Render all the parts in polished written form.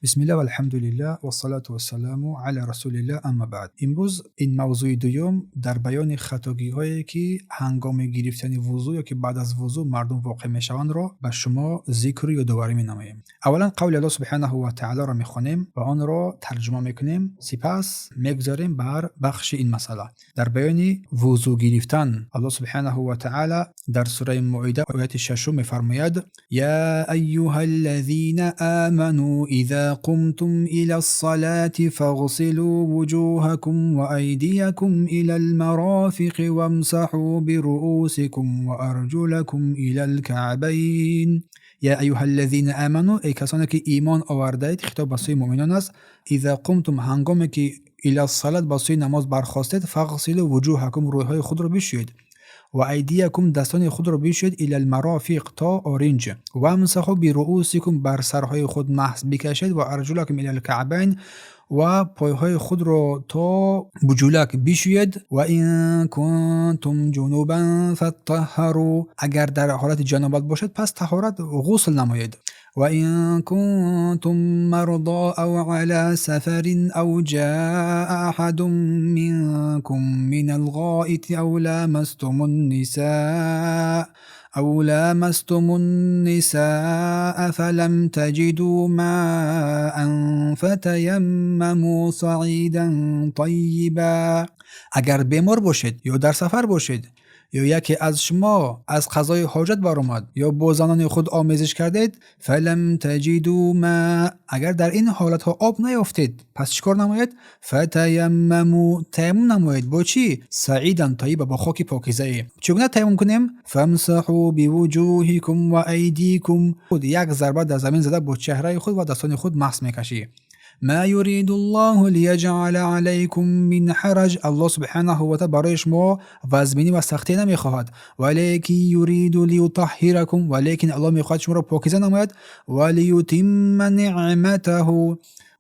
Бисмиллаҳ, валҳамдулиллаҳ, вассалату вассаламу ала расулиллаҳ, амма баъд. Имрӯз ин мавзӯи дуюм дар баёни хатогиҳое, ки ҳангоми гирифтани вузӯ ё ки баъд аз вузӯ мардум воқеъ мешавандро ба шумо зикру ёдоварӣ менамоем. Аввалан қавли Аллоҳ субҳанаҳу ва таолоро мехонем ва онро тарҷума мекунем, сипас мегузарем бар бахши ин масъала. Дар баёни вузӯ гирифтан Аллоҳ субҳанаҳу ва таъала дар сураи Моида, ояти шашум мефармояд: Я айюҳа аллазина аману, иза қумтум ила ссалати фағсилу вуҷуҳакум ва айдиякум ила алмарофиқи вамсаҳу бируусикум ва арҷулакум ила алкаъбайн. Я айюҳа аллазина аману, эй касоне ки имон овардаед, хитоб ба сӯи муъминон аст. Иза қумтум, ҳангоме ки ила ссалат, ба сӯи намоз бархостед, фағсилу вуҷуҳакум, рӯйҳои худро бишӯед, ва айдиякум, дастони худро бишӯед, ила алмарофиқ, то оринҷ, вамсаҳу бируусикум, бар сарҳои худ маҳс бикашед, ва арҷулакум ила алкаъбайн, ва пойҳои худро то буҷулак бишӯед. Ва ин кунтум ҷунубан фаттаҳҳару, агар дар ҳолати ҷанобат бошед, пас таҳорат, ғусл намоед. Ва ин кунтум марда ав ала сафарин ав ҷаа аҳадун минкум минал ғоити ав ламастумун нисаа фалам таҷиду маан фатаяммаму саидан тайиба. Агар бемор бошед ё дар сафар бошед, ё яке аз шумо аз қазои ҳоҷат баромад, ё бо занони худ омезиш кардед, фалам таҷиду ма, агар дар ин ҳолатҳо об наёфтед, пас чӣ кор намоед? Фатаяммаму, таяммум намоед. Бо чӣ? Саидан таиба, бо хоки покизае. Чӣ гуна таяммум кунем? Фамсаҳу бивуҷуҳикум ва айдикум, як зарба дар замин зада, бо чеҳраи худ ва дастони худ масҳ мекашӣ. Ма юриду ллоҳу лияҷъала алайкум мин ҳараҷ, Аллоҳ субҳанаҳу ва таъала барои шумо вазминӣ ва сахтӣ намехоҳад. Валекин юриду лиютаҳҳиракум, валекин Аллоҳ мехоҳад шуморо покиза намояд, ва лиютимма ниъматаҳу,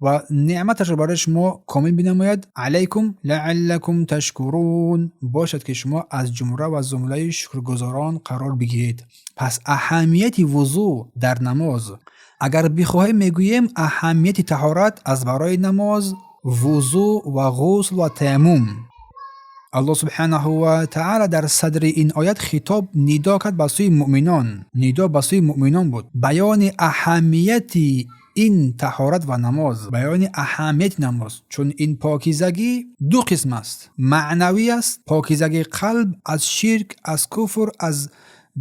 ва неъматашро барои шумо комил бинамояд, алайкум лааллакум ташкурун, бошад ки шумо аз ҷумра ва зумраи шукргузорон қарор бигиред. Пас аҳамияти вузӯ дар намоз, агар бихоҳем, мегӯем, аҳамияти таҳорат аз барои намоз, вузӯ ва ғусл ва таяммум. Аллоҳ субҳанаҳу ва таъала дар садри ин оят хитоб, нидо кард ба сӯи муъминон. Нидо ба сӯи муъминон буд, баёни аҳамияти ин таҳорат ва намоз, баёни аҳамияти намоз, чун ин покизагӣ ду қисм аст: маънавӣ аст, покизагии қалб аз ширк, аз куфр, аз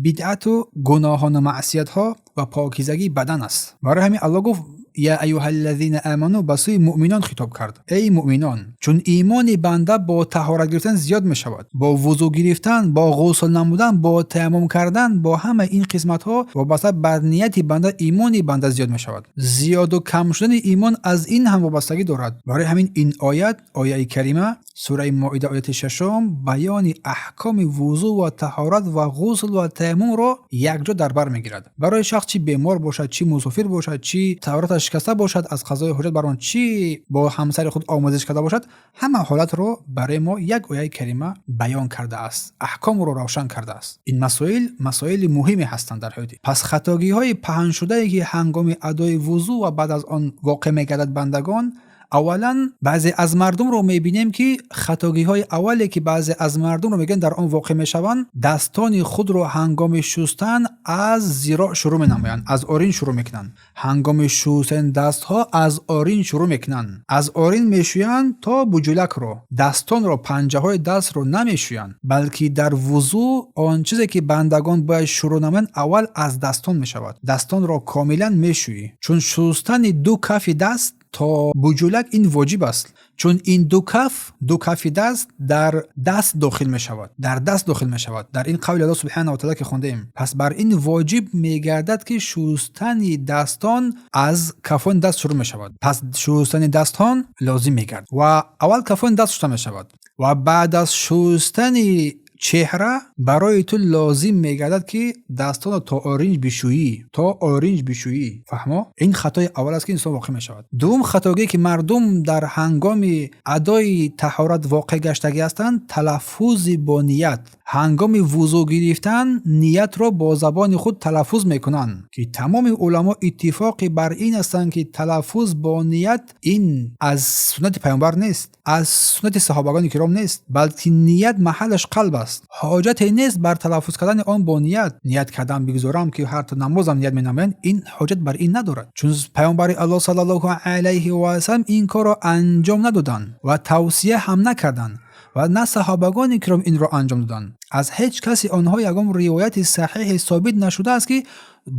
бидъату гуноҳону маъсиятҳо, ва покизагии бадан аст. Барои ҳамин Аллоҳ гуфт: Я аюҳаллазина аману, ба сӯи муъминон хитоб кард, эй муъминон. Чун имони банда бо таҳорат гирифтан зиёд мешавад, бо вузӯ гирифтан, бо ғусл намудан, бо таяммум кардан, бо ҳамаи ин қисматҳо вобаста бар нияти банда имони банда зиёд мешавад. Зиёду кам шудани имон аз ин ҳам вобастагӣ дорад. Барои ҳамин ин оят, ояи карима, сураи Моида, ояти шашум, баёни аҳкоми вузӯ ва таҳорат ва ғусл ва таяммумро якҷо дар бар мегирад. Барои шахс, чӣ бемор бошад, чӣ мусофир бошад, чӣ таҳораташ шикаста бошад, аз қазои ҳоҷат бар он, чӣ бо ҳамсари худ омезиш карда бошад, ҳама ҳолатро барои мо як ояи карима баён кардааст, аҳкомро равшан кардааст. Ин масоил масоили муҳиме ҳастанд дар ҳаёти. Пас хатогиҳои паҳншудае, ки ҳангоми адои вузӯ ва баъд аз он воқеъ мегардад бандагон, аввалан, баъзе аз мардумро мебинем, ки хатогиҳои аввале, ки баъзе аз мардумро мегӯянд, дар он воқеъ мешаванд, дастони худро ҳангоми шустан аз зироъ шурӯъ менамоянд, аз орин шурӯъ мекунанд. Ҳангоми шустани дастҳо аз орин шурӯъ мекунанд, аз орин мешӯянд то буҷулакро. Дастонро, панҷаҳои дастро намешӯянд, балки дар вузӯ он чизе, ки бандагон бояд шурӯъ намоянд, аввал аз дастон мешавад. Дастонро комилан мешӯӣ, чун шустани ду кафи даст то буҷулак ин воҷиб аст, чун ин ду каф, ду кафи даст дар даст дохил мешавад, дар даст дохил мешавад. Дар ин қавли Аллоҳ субҳанаҳу ва таъала, ки хондаем, пас бар ин воҷиб мегардад, ки шустани дастон аз кафони даст шурӯъ мешавад. Пас шустани дастон лозим мегардад ва аввал кафони даст шуста мешавад ва баъд аз шустани Чеҳра барои ту лозим мегардад, ки дастонро то оринҷ бишӯӣ, то оринҷ бишӯӣ. Фаҳмо? Ин хатои аввал аст, ки инсон воқеъ мешавад. Дуввум хатогие, ки мардум дар ҳангоми адои таҳорат воқеъ гаштагӣ ҳастанд, талаффузи бо ният. Ҳангоми вузӯ гирифтан ниятро бо забони худ талаффуз мекунанд, ки тамоми уламо иттифоқи бар ин ҳастанд, ки талаффуз бо ният ин аз суннати паёмбар нест, аз суннати саҳобагони киром нест, балки ният маҳаллаш қалб аст. Ҳоҷате нест бар талаффуз кардани он бо ният. Ният кардан бигзорам, ки ҳар намозам ният менамоянд, ин ҳоҷат бар ин надорад, чун паёмбари Аллоҳ саллаллоҳу алайҳи васаллам ин корро анҷом надоданд ва тавсия ҳам накарданд ва на саҳобагони киром инро анҷом доданд. Аз ҳеҷ каси онҳо ягон ривояти саҳиҳе собит нашудааст, ки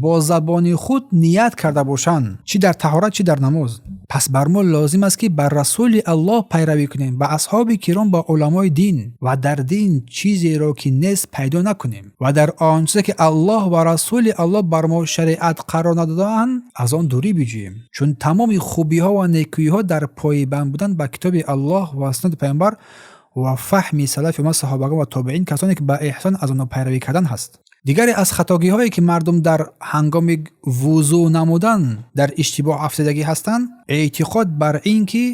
бо забони худ ният карда бошанд, чӣ дар таҳорат, чӣ дар намоз. Пас бар мо лозим аст, ки бар Расули Аллоҳ пайравӣ кунем, ба асҳоби киром, ба уламои дин, ва дар дин чизеро, ки нест, пайдо накунем ва дар он чизе, ки Аллоҳ ва Расули Аллоҳ бар мо шариат қарор надодаанд, аз он дурӣ биҷӯем, чун тамоми хубиҳо ва некӯиҳо дар пойбанд будан ба китоби Аллоҳ ва суннати паёмбар ва фаҳми салафи уммат, саҳобагон ва тобеин, касоне ки ба эҳсон аз онҳо пайравӣ кардан ҳаст. Дигаре аз хатогиҳое, ки мардум дар ҳангоми вузӯ намудан дар иштибоҳ афтидагӣ ҳастанд, эътиқод бар ин ки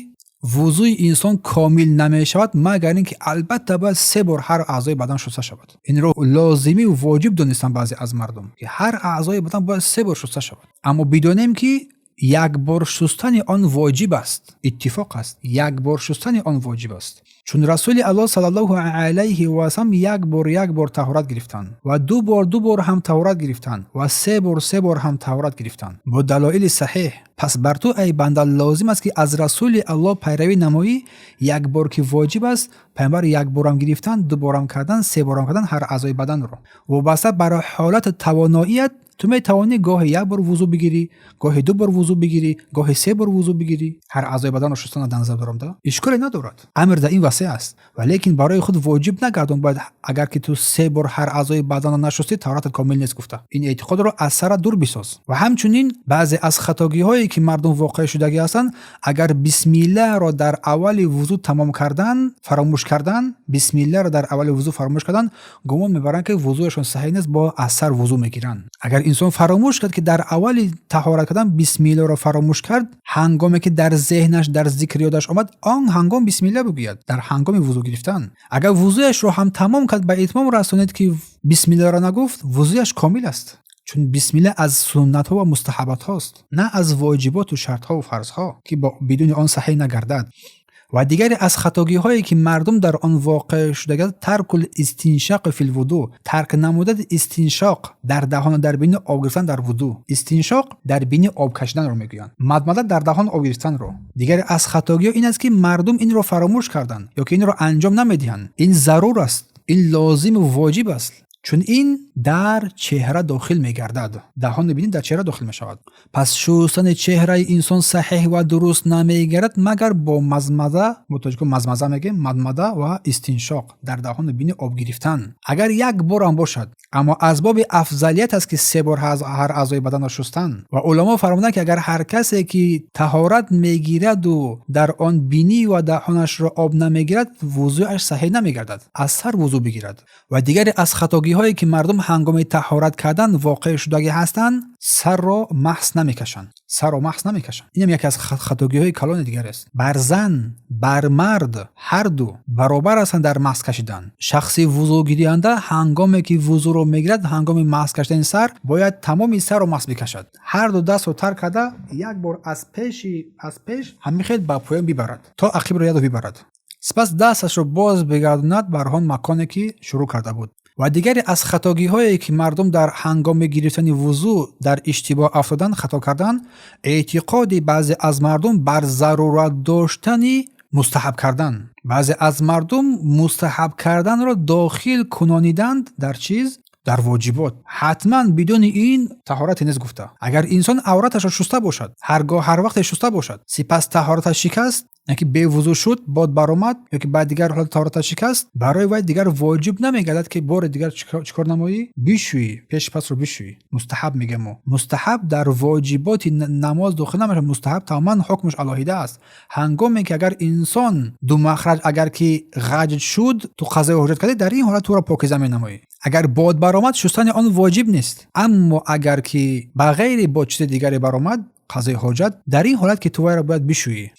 вузӯи инсон комил намешавад, магар ин ки албатта бояд се бор ҳар аъзои бадан шуста шавад. Инро лозимӣ воҷиб донистанд баъзе аз мардум, ки ҳар аъзои бадан бояд се бор шуста шавад. Аммо бидонем, ки як бор шустани он воҷиб аст. Иттифоқ аст, як бор шустани он воҷиб аст, чун Расули Аллоҳ саллаллоҳу алайҳи васаллам як бор як бор таҳорат гирифтанд ва ду бор ду бор ҳам таҳорат гирифтанд ва се бор се бор ҳам таҳорат гирифтанд бо далоили саҳеҳ. Пас бар ту, ай банда, лозим аст, ки аз Расули Аллоҳ пайравӣ намоӣ. Як бор ки воҷиб аст, паёмбар як борам гирифтанд, ду борам кардан, се борам кардан ҳар аъзои баданро. Вобаста бар ҳолати тавоноият, ту метавонӣ гоҳе як бор вузӯ бигирӣ, гоҳе ду бор вузӯ бигирӣ, гоҳе се бор вузӯ бигирӣ. Ҳар аъзои баданро шустан дар назар дорам, да ишколе надорад. Амр дар ин васеъ аст ва лекин барои худ воҷиб нагардон, бояд агар ки ту се бор ҳар аъзои баданро нашустӣ, таҳоратат комил нест гуфта. Ин эътиқодро аз сара дур бисоз. Ва ҳамчунин баъзе аз хатогиҳое, ки мардум воқеъ шудагӣ ҳастанд, агар бисмиллаҳро дар аввали вузӯ тамом кардан фаромӯш кардан, бисмиллаҳро дар аввали вузӯ фаромӯш кардан, гумон мебаранд, ки вузӯяшон саҳеҳ нест, бо аз сар вузӯ мегиранд. Агар инсон фаромӯш кард, ки дар аввали таҳорат кардан бисмиллоро фаромӯш кард, ҳангоме ки дар зеҳнаш, дар зикр ёдаш омад, он ҳангом бисмилла бигӯяд дар ҳангоми вузӯ гирифтан. Агар вузӯяшро ҳам тамом кард, ба итмом расонид, ки бисмилларо нагуфт, вузӯяш комил аст, чун бисмилла аз суннатҳо ва мустаҳабатҳост, на аз воҷиботу шартҳову фарзҳо, ки бидуни он саҳеҳ нагардад. Ва дигаре аз хатогиҳое, ки мардум дар он воқеъ шудагиаст, таркул истиншоқи фил вудӯ, тарк намудани истиншоқ, дар даҳону дар бинӣ об гирифтан дар вудӯ. Истиншоқ дар бинӣ об кашиданро мегӯянд, мадмада дар даҳон об гирифтанро. Дигаре аз хатогиҳо ин аст, ки мардум инро фаромӯш карданд ё ки инро анҷом намедиҳанд. Ин зарур аст, ин лозиму воҷиб аст, чун ин дар чеҳра дохил мегардад. Даҳону бинӣ дар чеҳра дохил мешавад. Пас шустани чеҳраи инсон саҳеҳ ва дуруст намегардад, магар бо мазмаза, мо тоҷико мазмаза мегӯем, мадмада ва истиншоқ, дар даҳону бинӣ об гирифтан, агар як борам бошад. Аммо аз боби афзалият аст, ки се бор ҳар аъзои баданро шустан. Ва уламо фармуданд, ки агар ҳар касе ки таҳорат мегираду дар он бинӣ ва даҳонашро об намегирад, вузӯяш саҳеҳ намегардад, аз сар вузӯ бигирад. Ва дигаре аз хатогиҳое, ки мардум ҳангоми таҳорат кардан воқеъ шудагӣ ҳастанд, сарро маҳс намекашанд, сарро маҳс намекашанд. Инам яке аз хатогиҳои калони дигар аст. Бар зан, бар мард ҳарду баробар ҳастанд дар маҳс кашидан. Шахси вузӯгирианда ҳангоме ки вузӯро мегирад, ҳангоми маҳс кашидани сар бояд тамоми сарро маҳс бикашад, ҳарду дастро тар карда, як бор аз пеши аз пеш ҳамин хел ба поён бибарад, то ақибро ядо бибарад, сипас дасташро боз бигардонад бар он маконе, ки шурӯъ карда буд. Ва дигаре аз хатогиҳое, ки мардум дар ҳангоми гирифтани вузӯ дар иштибоҳ афтодан, хато кардан, эътиқоди баъзе аз мардум бар зарурат доштани мустаҳаб кардан. Баъзе аз мардум мустаҳаб карданро дохил кунониданд дар чиз, дар воҷибот, ҳатман бидуни ин таҳорате нест гуфта. Агар инсон авраташро шуста бошад, ҳар гоҳ, ҳар вақте шуста бошад, сипас таҳораташ шикаст. Яке бевузӯ шуд, бод баромад ё ки баъд дигар ҳолат таҳораташ шикаст, барои вай дигар воҷиб намегардад, ки бори дигар чӣ кор намоӣ? Бишӯӣ, пеши пасро бишӯӣ. Мустаҳаб мегӯем мо. Мустаҳаб дар воҷиботи намоз дохил намешавад. Мустаҳаб тамоман ҳукмаш алоҳида аст. Ҳангоме ки агар инсон ду махраҷ агар ки ғаҷ шуд, ту қазои ҳоҷат кардӣ, дар ин ҳолат туро покиза менамоӣ. Агар бод баромад, шустани он воҷиб нест. Аммо агар ки ба ғайри бод чизи дигаре баромад, қазои ҳоҷат, дар ин ҳолат ки ту вайро бояд бишӯӣ.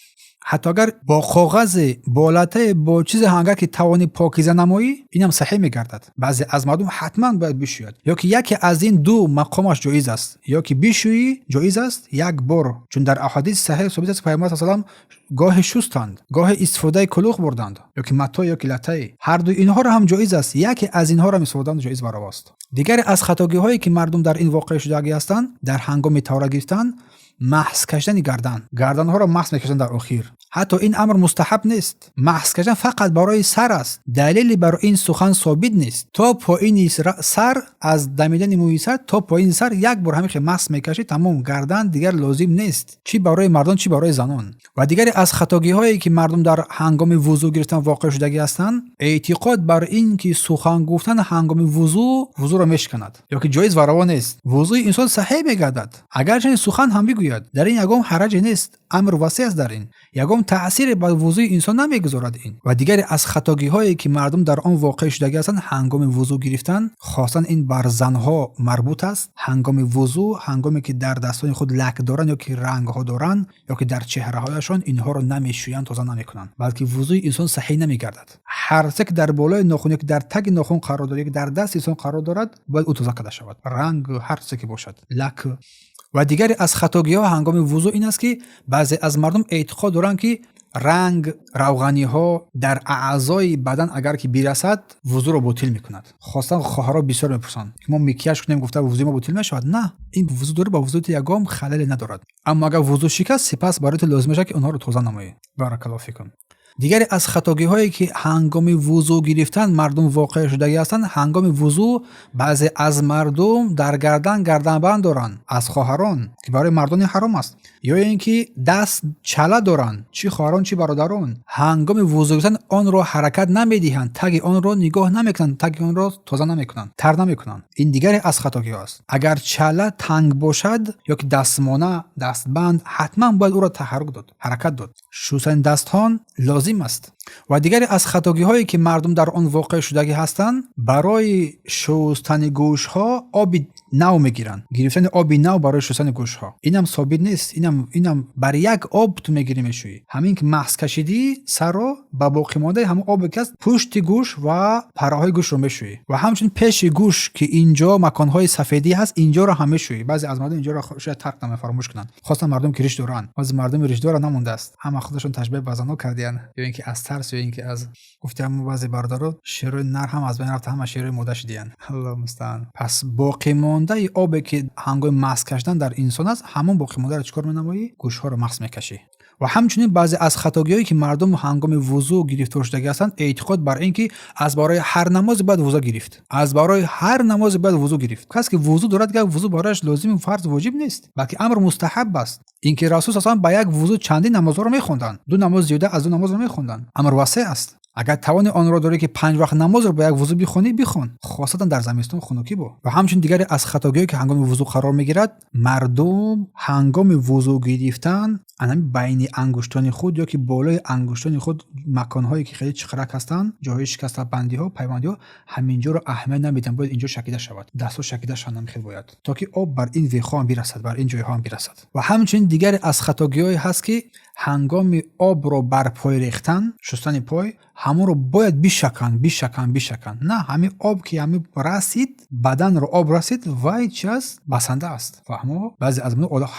Ҳатто агар бо коғазе, бо латае, бо чизе ҳам агар ки тавонӣ покиза намоӣ, инам саҳеҳ мегардад. Баъзе аз мардум ҳатман бояд бишӯяд. Ё ки яке аз ин ду мақомаш ҷоиз аст. Ё ки бишӯӣ ҷоиз аст як бор, чун дар аҳодиси саҳеҳ собит аст, Паёмбар саллаллоҳу алайҳи васаллам гоҳе шустанд, гоҳе истифодаи кулух бурданд, ё ки матоъ ё ки латае. Ҳар ду инҳоро ҳам ҷоиз аст. Яке аз инҳоро ҳам истифода ҷоиз ва равост. Дигаре аз хатогиҳое ки мардум дар ин воқеъ шудагӣ ҳастанд, дар ҳангоми таҳорат гирифтан, маҳз кашидани гардан. Гарданҳоро маҳз мекашанд дар охир. Ҳатто ин амр мустаҳаб нест. Маҳз кашидан фақат барои сар аст. Далеле бар ин сухан собит нест. То поини сар, аз дамидани мӯи сар то поини сар як бор ҳамин хел маҳз мекашӣ, тамом, гардан дигар лозим нест. Чӣ барои мардон, чӣ барои занон. Ва дигаре аз хатогиҳое ки мардум дар ҳангоми вузӯ гирифтан воқеъ шудагӣ ҳастанд, эътиқод бар ин ки сухан гуфтан ҳангоми вузӯ вузӯро мешиканад ё ки ҷоиз ва раво нест. Вузӯи инсон саҳеҳ мегардад. Агарчи сухан ҳам бигӯяд, дар ин ягон ҳараҷе нест. Амр васеъ аст дар ин. Ягон таъсире ба вузӯи инсон намегузорад ин. Ва дигаре аз хатогиҳое ки мардум дар он воқеъ шудагӣ ҳастанд, ҳангоми вузӯ гирифтан, хоссан ин бар занҳо марбут аст, ҳангоми вузӯ, ҳангоме ки дар дастони худ лак доранд ё ки рангҳо доранд, ё ки дар чеҳраҳояшон, инҳоро намешӯянд, тоза намекунанд, балки вузӯи инсон саҳеҳ намегардад. Ҳар чизе ки дар болои нохун ё ки дар таги нохун қарор дорад, ё ки дар дасти инсон қарор дорад, бояд ӯ тоза карда шавад. Ранг, ҳар чизе ки бошад, лак. Ва дигаре аз хатогиҳо ҳангоми вузӯ ин аст, ки баъзе аз мардум эътиқод доранд, ки ранг, равғаниҳо дар аъзои бадан агар ки бирасад, вузӯро ботил мекунад. Хоссан хоҳарҳо бисёр мепурсанд, ки мо микияж кунем гуфта, вузӯи мо ботил мешавад? На, ин вузӯ дорӣ, ба вузӯи ту ягон халале надорад. Аммо агар вузӯ шикаст, сипас барои ту лозим мешавад, ки онҳоро тоза намоӣ. Баракаллоҳу фикум. Дигаре аз хатогиҳое ки ҳангоми вузӯ гирифтан мардум воқеъ шудагӣ ҳастанд, ҳангоми вузӯ баъзе аз мардум дар гардан гарданбанд доранд, аз хоҳарон, ки барои мардони ҳаром аст, ё ин ки даст чала доранд, чӣ хоҳарон, чӣ бародарон. Ҳангоми вузӯ гирифтан онро ҳаракат намедиҳанд, таги онро нигоҳ намекунанд, таги онро тоза намекунанд, тар намекунанд. Ин дигаре аз хатогиҳо аст. Агар чала танг бошад ё ки дастмона, дастбанд, ҳатман бояд ӯро таҳаррук дод, ҳаракат дод. Шустани дастҳон лозим аст. Ва дигаре аз хатогиҳое ки мардум дар он воқеъ шудагӣ ҳастанд, барои шустани гӯшҳо оби нав мегиранд. Гирифтани оби нав барои шустани гӯшҳо, инам собит нест. Инам бар як об ту мегирӣ, мешӯӣ. Ҳамин ки маҳз кашидӣ сарро, ба боқимондаи ҳамон обе ки аст, пушти гӯш ва парраҳои гӯшро мешӯӣ ва ҳамчунин пеши гӯш, ки инҷо маконҳои сафедӣ ҳаст, инҷоро ҳам мешӯӣ. Баъзе аз мардум инҷоро шояд тарк намоянд, фаромӯш кунанд, хоссан мардум ки риш доранд. Баъзе мардуми ришдора намондааст, ҳама худашон ташбеҳ ба занҳо кардиянд, ё ин ки аз тарс, ё ин ки аз гуфтиам баъзе бародаро, шерои нар ҳам аз байн рафта, ҳама шерои мода шудиянд. Аллоҳу мустаан. Пас боқимондаи обе ки ҳангоми маҳз кашидан дар инсон аст, ҳамон боқимондаро чӣ кор менамоӣ? Гӯшҳоро маҳз мекашӣ. Ва ҳамчунин баъзе аз хатогиҳое ки мардум ҳангоми вузӯ гирифтор шудагӣ ҳастанд, эътиқод бар ин ки аз барои ҳар намозе бояд вузӯ гирифт. Аз барои ҳар намозе бояд вузӯ гирифт. Кас ки вузӯ дорад, гап вузӯ барояш лозими фарз воҷиб нест, балки амр мустаҳаб аст. Ин ки Расул саллаллоҳу ба як вузӯ чандин намозҳоро мехонданд, ду намоз, зиёда аз ду намозро мехонданд. Амр васеъ аст. Агар тавони онро дорӣ, ки панҷ вақт намозро бо як вузӯ бихонӣ, бихон, хосатан дар замистон хунукӣ бо. Ва ҳамчунин дигаре аз хатогиҳое ки ҳангоми вузӯ қарор мегирад, мардум ҳангоми вузӯ гирифтан анами байни ангуштони худ ё ки болои ангуштони худ, маконҳое ки хеле чиқрак ҳастанд, ҷойҳои шикастабандиҳо, пайвандиҳо, ҳаминҷоро аҳамият намедиҳанд. Бояд инҷо шакида шавад, дастҳо шакида шаванд, ҳамин хел бояд, то ки об бар ин вехҳо ҳам бирасад, бар ин ҷойҳо ҳам бирасад. Ва ҳамчунин дигаре аз хатогиҳое ҳаст, ки ҳангоми обро бар пой рехтан, шустани пой, ҳамонро бояд бишаканд, бишаканд, бишаканд. На, ҳамин об ки ҳамин расид, баданро об расид, вай чи аст? Басанда аст. Фаҳмо? Баъзе аз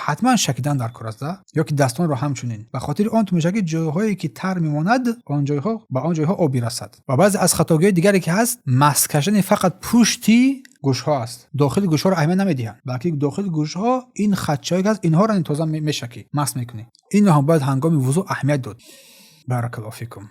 ҳатман шакидан дар кор аст, ё ки дастонро ҳамчунин, ба хотири он ту мешавад, ки ҷойҳое ки тар мемонад, он ҷойҳо, ба он ҷойҳо об бирасад. Ва баъзе аз хатогиҳои дигаре ки ҳаст, масҳ кашидани фақат пушти гӯшҳо аст. Дохили гӯшҳоро аҳамият намедиҳанд, балки дохили гӯшҳо ин хатчаҳое ки ҳаст, инҳоро тоза мешакӣ, масҳ мекунӣ. Инро ҳам бояд ҳангоми вузӯ аҳамият дод. Баракаллоҳу фикум.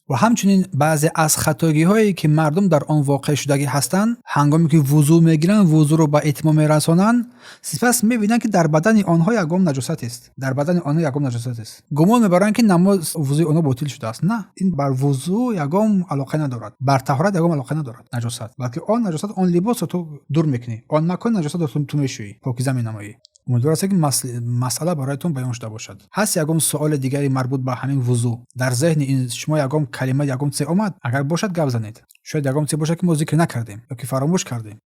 Ва ҳамчунин баъзе аз хатогиҳое, ки мардум дар он воқеъ шудагӣ ҳастанд, ҳангоме ки вузӯ мегиранд, вузӯро ба итмом мерасонанд, сипас мебинанд, ки дар бадани онҳо ягон наҷосат аст, дар бадани онҳо ягон наҷосат аст. Гумон мебаранд, ки намоз, вузӯи онҳо ботил шудааст. На, ин бар вузӯ ягон алоқа надорад, бар таҳорат ягон алоқа надорад наҷосат, балки он наҷосат он либосро ту дур мекунӣ, он макони наҷосатро ту мешӯӣ, покиза менамоӣ. Умедвор ҳастем, ки масъала бароятон баён шуда бошад. Ҳаст ягон суоли дигари марбут ба ҳамин вузӯ? Дар зеҳни шумо ягон калима, ягон чизе омад? Агар бошад, гап занед. Шояд ягон чизе бошад, ки мо зикр накардем ё ки фаромӯш кардем.